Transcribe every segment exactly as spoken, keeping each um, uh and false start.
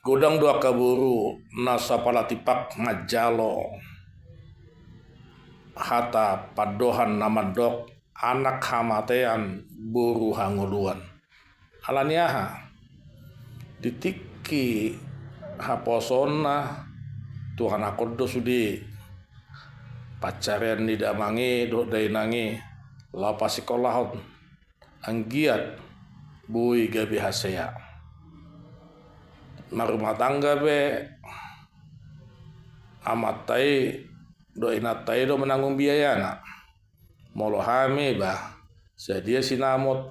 Godang do angka boru na sapala tipak manjalo hata pandohan na mandok anak hamatean boru hangoluan. Ala ni aha? Di tingki haposoonna tuanakhon do sude pansarian ni damang i dohot dainang i laho pasikolahon. Anggiat boi gabe hasea. Marrumah tangga pe amanta i dohot inanta i do mananggung biayana. Molo hami ba sadia sinamot,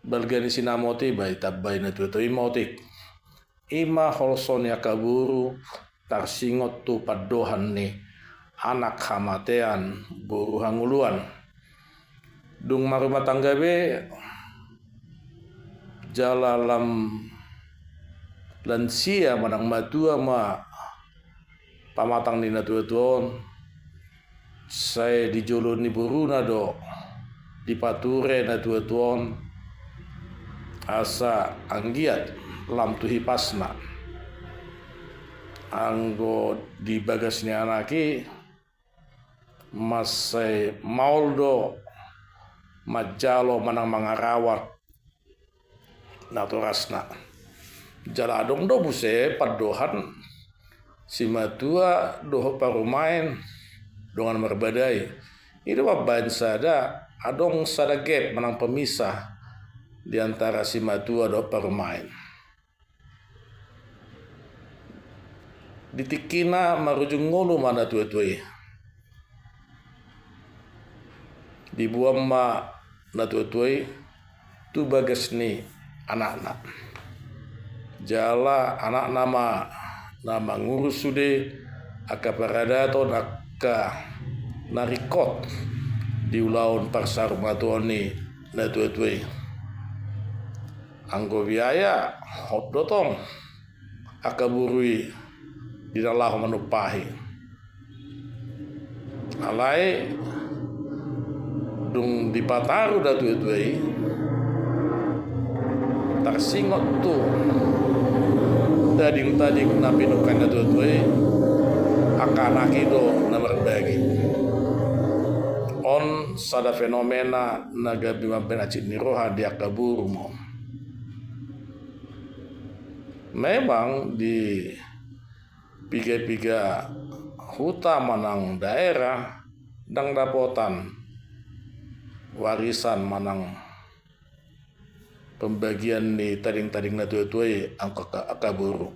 balga ni sinamot i ba itambai natuatua i ma otik. I ma holso ni angka boru tarsingot tu pandohan ni anak hamatean boru hangoluan. Dung marrumah tangga be jala lam lansia manang matua ma pamatang ni natuatua on, sai di jolo ni boruna do dipature natuatua on asa anggiat lam tu hipasna. Anggo di bagas ni anak i mansai maol do manjalo manang mangarawat natorasna. Jala adong do muse pandohan simatua dohot parumaen dongan marbadai. I do mambaen sada, adong sada gap manang pemisah di antara simatua dohot parumaen. Di tingkina marujung ngolu ma natuatua i. Diboan ma natuatua i tu bagas ni anakna. Jala anakna ma na mangurus sude angka paradaton angka na ringkot di ulaon parsarumatuaon ni natuatua i. Anggo biaya hot do tong angka boru i di na laho manumpahi. Alai dung dipataru natuatua i tarsingot tu tadingtading na pinungka ni natuatua i angka anak i do na marbagi. On sada fenomena na gabe mambaen ancit ni roha di angka boru ma on. Memang di piga-piga huta manang daerah ndang dapotan warisan manang pembagian ni tadingtading natuatua i angka, angka boru.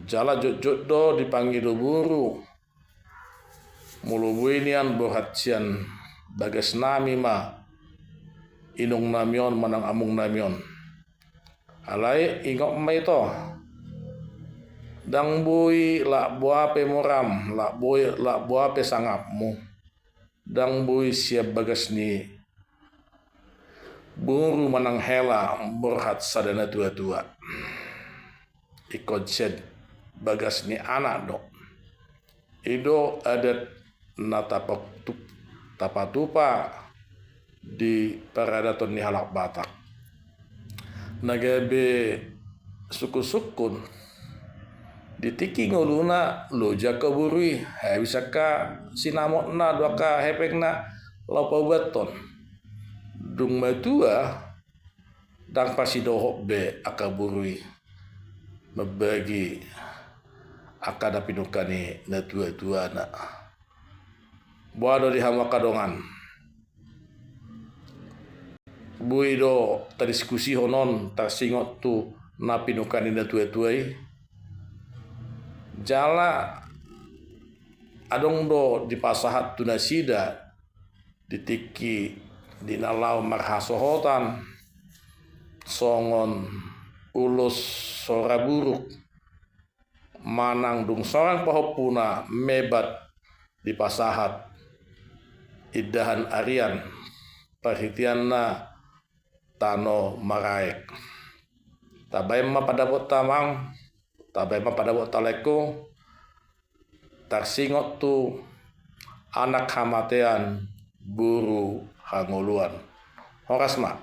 Jala jotjot do dipangido boru. Molo boi nian borhat sian bagasnami ma inongnami on manang amungnami on. Alai ingot ma ito, ndang boi lak boha pe moram, lak boi, lak boha pe sangapmu, ndang boi sian bagas ni boru manang hela borhat sada natuatua. Ingkon sian bagas ni anak do. I do adat na tapatup-, tapatupa di paradaton ni halak Batak. Na gabe sungkunsungkun di tingki ngoluna loja angka boru i, habis angka sinamotna dohot angka hepengna laho paubathon. Dung matua ndang pasidohot be angka boru i mambagi angka na pinungka ni natuatuana. Boha do di hamu angka dongan? Boi do tadiskusihon on tarsingot tu na pinungka ni natuatua i? Jala adong do dipasahat tu nasida di tingki di na laho marhasohotan songon ulos sora buruk manang dung sonang pahompuna mebat dipasahat indahan arian parhiteanna tano maraek. Tabaen ma pandapotta amang, tabaen ma pandapotta laengku, tarsingot tu anak hamatean boru hangoluan. Horas ma.